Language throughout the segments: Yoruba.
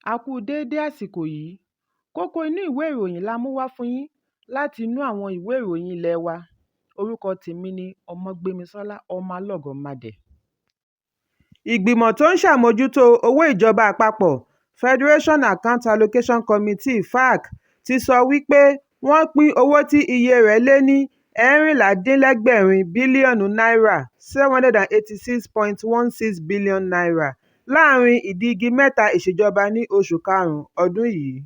A kú déédé àsìkò yìí. Kókó inú ìwé ìròyìn la mú wá fún yín láti inú àwọn ìwé ìròyìn ilé wa. Orúkọ tèmi ni Ọmọgbémisọ́lá Ọmọlọ́gọ̀mádẹ. Ìgbìmọ̀ tó ń ṣàmójútó owó ìjọba àpapọ̀ Federation Account Allocation Committee (FAAC) ti sọ wípé wọ́n pín owó tí iye rẹ̀ lé ní 716 bílíọ̀nù náírà (N786.16 billion naira) láàárín ìdígi mẹ́ta ìṣèjọba ní oṣù karùn-ún ọdún yìí.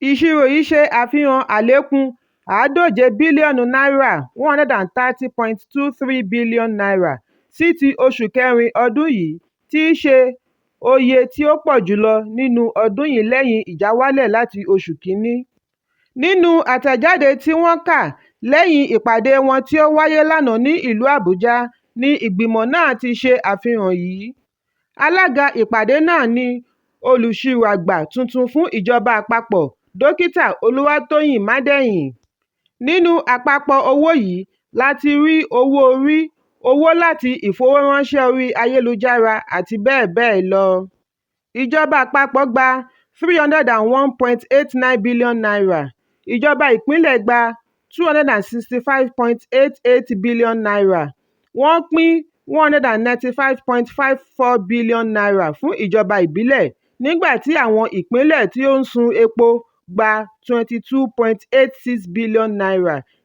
Ìṣirò yìí ṣe àfihàn àlékún 150 bílíọ̀nù náírà (N130.23 billion naira) sí ti oṣù kẹrin ọdún yìí, tí í ṣe oye tí ó pọ̀ jùlọ nínú ọdún yìí lẹ́yìn ìjáwálẹ̀ láti oṣù kìíní. Nínú àtẹ̀jáde tí wọ́n kà lẹ́yìn ìpàdé wọn tí ó wáyé lánàá ní ìlú Àbújá ni ìgbìmọ̀ náà ti ṣe àfihàn yìí. Alága ìpàdé náà ni olùsirò àgbà tuntun fún ìjọba àpapọ̀ Dókítà Olúwatóyìn Mádẹ́yìn. Nínú àpapọ̀ owó yìí la ti rí owó orí, owó láti ìfowóránṣẹ́ orí ayélujára àti bẹ́ẹ̀ bẹ́ẹ̀ lọ. Ìjọba àpapọ̀ gba N301.89 billion, ìjọba ìpínlẹ̀ gba N265.88 billion, wọ́n pín N195.54 billion fún ìjọba ìbílẹ̀, nígbà tí àwọn ìpínlẹ̀ tí ó ń sun epo gba N22.86 billion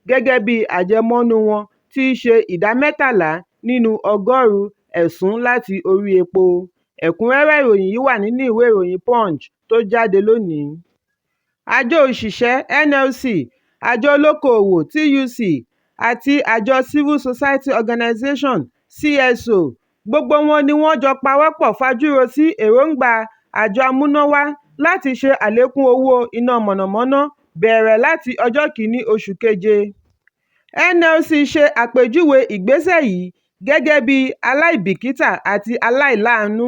gẹ́gẹ́ bí àjẹmọ́nú wọn tí í ṣe ìdá 13 nínú ọgọ́rùn-ún ẹ̀sùn láti orí epo. Ẹ̀kúnrẹ́rẹ́ ìròyìn yìí wà nínú ìwé ìròyìn Punch tó jáde lónìí. Àjọ òṣìṣẹ́ NLC, àjọ olókoòwò TUC àti àjọ Civil Society Organisations CSO, gbogbo wọn ni wọ́n jọ pawọ́pọ̀ fajúro sí èròńgbà àjọ amúnáwá láti ṣe àlékún owó iná mọ̀nàmọ́ná bẹ̀rẹ̀ láti ọjọ́ 1 oṣù Keje. NLC ṣe àpèjúwe ìgbésẹ̀ yìí gẹ́gẹ́ bíi "aláìbìkítà àti aláìláàánú".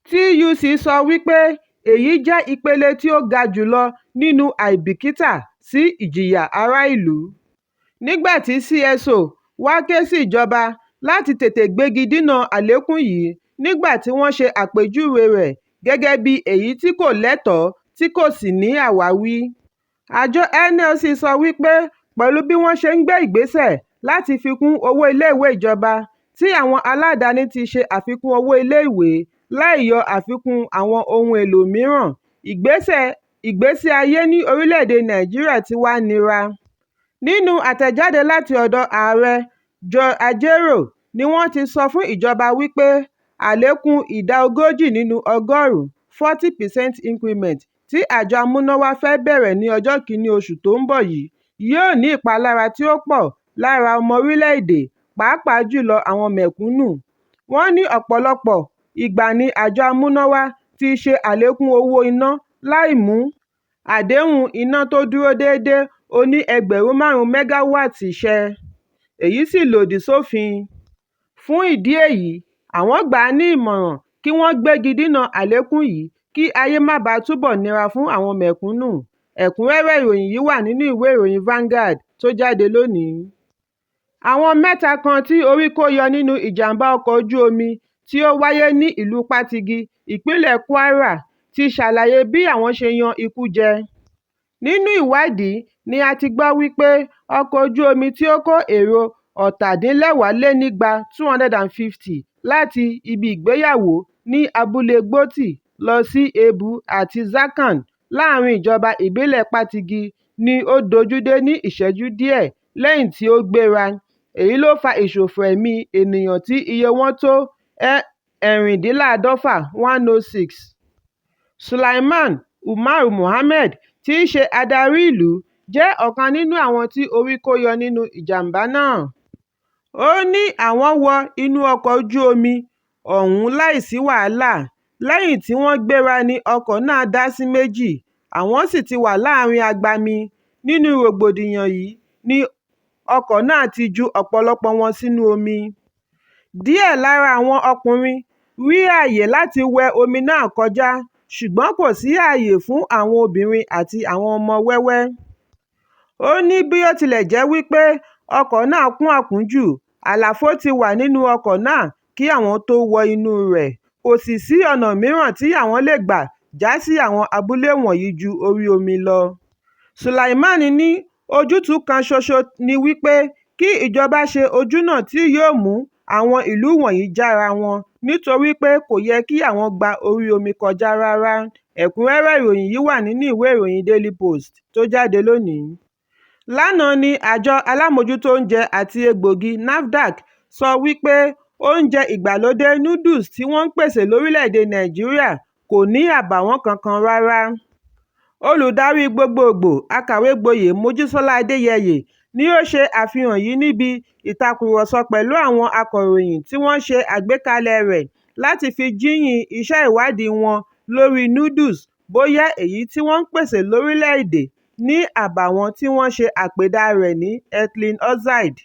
TUC sọ wípé èyí jẹ́ ìpele tí ó ga jùlọ nínú àìbìkítà sí ìjìyà ará ìlú. Nígbà tí CSO wá ké sí ìjọba láti tètè gbégi dínà àlékún yìí nígbà tí wọ́n ṣe àpèjúwe rẹ̀ gẹ́gẹ́ bíi èyí tí kò lẹ́tọ̀ọ́ tí kò sì ní àwáwí. Àjọ NLC sọ wípé pẹ̀lú bí wọ́n ṣe ń gbé ìgbésẹ̀ láti fi kún owó iléèwé ìjọba, tí àwọn aládàáni ti ṣe àfikún owó iléèwé láì yọ àfikún àwọn ohun èlò mìíràn, ìgbésí ayé ní orílẹ̀ èdè Nàìjíríà ti wá nira. Nínú àtẹ̀jáde láti ọ̀dọ̀ ààrẹ Joe Ajaero ni wọ́n ti sọ fún ìjọba wípé àlékún ìdá 40 nínú ọgọ́rùn-ún 40% increment tí àjọ amúnáwá fẹ́ bẹ̀rẹ̀ ní ọjọ́ 1 oṣù tó ń bọ̀ yìí yóò ní ìpalára tí ó pọ̀ lára ọmọ orílẹ̀ èdè, pàápàá jùlọ àwọn mẹ̀kúnù. Wọ́n ní ọ̀pọ̀lọpọ̀ ìgbà ni àjọ amúnáwá ti ṣe àlékún owó iná láì mú àdéhùn iná tó dúró déédé oní ẹgbẹ̀rún 5 mẹ́gáwáàtì ṣẹ, èyí sì lòdì sófin. Fún ìdí èyí, àwọn gbà á ní ìmọ̀ràn kí wọ́n gbégi dínà àlékún yìí kí ayé má baà túbọ̀ nira fún àwọn mẹ̀kúnù. Ẹ̀kúnrẹ́rẹ́ ìròyìn yìí wà nínú ìwé ìròyìn Vanguard tó jáde lónìí. Àwọn mẹ́ta kan tí orí kó yọ nínú ìjàm̀bá ọkọ̀ ojú omi tí ó wáyé ní ìlú Patigi, ìpínlẹ̀ Kwara, ti ṣàlàyé bí àwọn ṣe yan ikú jẹ. Nínú ìwádìí ni a ti gbọ́ wípé ọkọ̀ ojú omi tí ó kó èrò 270 250 láti ibi ìgbéyàwó ní abúlé Gbọ̀tì lọ sí Ebu àti Zakan láàárín ìjọba ìbílẹ̀ Patigi ni ó dojú dé ní ìṣẹ́jú díẹ̀ lẹ́yìn tí ó gbéra, èyí ló fa ìṣòfò ẹ̀mí ènìyàn tí iye wọn tó 146 106. Sulaiman Umar Mohammed tí í ṣe adarí ìlú, jẹ́ ọ̀kan nínú àwọn tí orí kó yọ nínú ìjàm̀bá náà. Ó ní àwọn wọ inú ọkọ̀ ojú omi ọ̀hún láì sí wàhálà. Lẹ́yìn tí wọ́n gbéra ni ọkọ̀ náà dá sí méjì, àwọn sì ti wà láàárín agbami. Nínú rògbòdìyàn yìí ni ọkọ̀ náà ti ju ọ̀pọ̀lọpọ̀ wọn sínú omi. Díẹ̀ lára àwọn ọkùnrin rí àyè láti wẹ omi náà kọjá, ṣùgbọ́n kò sí àyè fún àwọn obìnrin àti àwọn ọmọ wẹ́wẹ́. Ó ní bí ó tilẹ̀ jẹ́ wípé ọkọ̀ náà kún àkúnjù, àlàfo ti wà nínú ọkọ̀ náà kí àwọn tó wọ inúu rẹ̀, kò sì sí ọ̀nà mìíràn tí àwọn lè gbà já sí àwọn abúlé wọ̀nyí ju orí omi lọ. Sulaiman ní ojútùú kan ṣoṣo ni wípé kí ìjọba ṣe ojúnà tí yóò mú àwọn ìlú wọ̀nyí jára wọn nítorí pé kò yẹ kí àwọn gba orí omi kọjá rárá. Ẹ̀kúnrẹ́rẹ́ ìròyìn yìí wà nínú ìwé ìròyìn Daily Post tó jáde lónìí. Lánàá ni àjọ alámòójútó oúnjẹ àti egbòogi NAFDAC sọ wípé oúnjẹ ìgbàlódé noodles tí wọ́n ń pèsè lórílẹ̀-èdè Nàìjíríà kò ní àbààwọ́n kankan rárá. Olùdarí gbogboògbò Akàwégboyè Mojísọ́lá Adéyẹyè ni ó ṣe àfihàn yìí níbi ìtàkúrọ̀sọ pẹ̀lú àwọn akọ̀ròyìn tí wọ́n ṣe àgbékalẹ̀ rẹ̀ láti fi jíyìn iṣẹ́ ìwádìí wọn lórí noodles bóyá èyí tí wọ́n ń pèsè lórílẹ̀-èdè ní àbààwọ́n tí wọ́n ṣe àpèdá rẹ̀ ní Ethylene Oxide.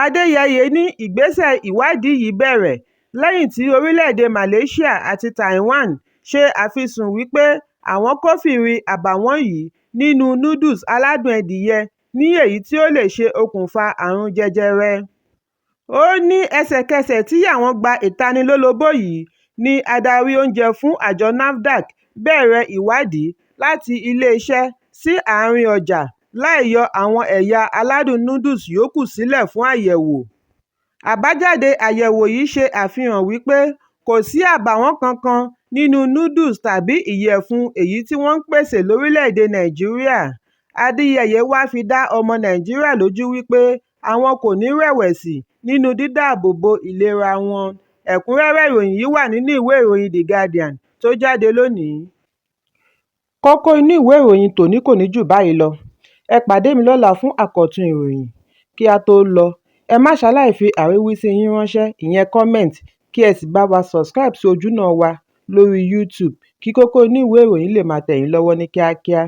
Adéyẹyè ní ìgbésẹ̀ ìwádìí yìí bẹ̀rẹ̀ lẹ́yìn tí orílẹ̀-èdè Malaysia àti Taiwan ṣe àfisùn wípé àwọn kófìrí àbààwọ́n yìí nínú noodles aládùn adìẹ ní èyí tí ó lè ṣe okùnfà àrùn jẹjẹrẹ. Ó ní ẹsẹ̀kẹsẹ̀ tí àwọn gba ìtanilólobó yìí ni adarí oúnjẹ fún àjọ NAFDAC bẹ̀rẹ̀ ìwádìí láti iléeṣẹ́ sí àárín ọjà láì yọ àwọn ẹ̀yà aládùn noodles yòókù sílẹ̀ fún àyẹ̀wò. Àbájáde àyẹ̀wò yìí ṣe àfihàn wípé kò sí àbààwọ́n kankan nínú noodles tàbí ìyẹ̀fun èyí tí wọ́n ń pèsè lórílẹ̀-èdè Nàìjíríà. Adéyẹyè wàá fi dá ọmọ Nàìjíríà lójú wípé àwọn kò ní rẹ̀wẹ̀sì nínú dídáàbobo ìlera wọn. Ẹ̀kúnrẹ́rẹ́ ìròyìn yìí wà nínú ìwé ìròyìn The Guardian tó jáde lónìí. Kókó inú ìwé ìròyìn tòní kò ní jù báyìí lọ. Ẹ pàdé mi lọ́la fún àkọ́tún ìròyìn. Kí á tó lọ, ẹ má ṣaláì fi àríwísí yín ránṣẹ́, ìyẹn comment, kí ẹ sì bá wa subscribe sí ojúnà wa lórí YouTube kí kókó inú ìwé ìròyìn lè máa tẹ̀ yín lọ́wọ́ ní kíákíá.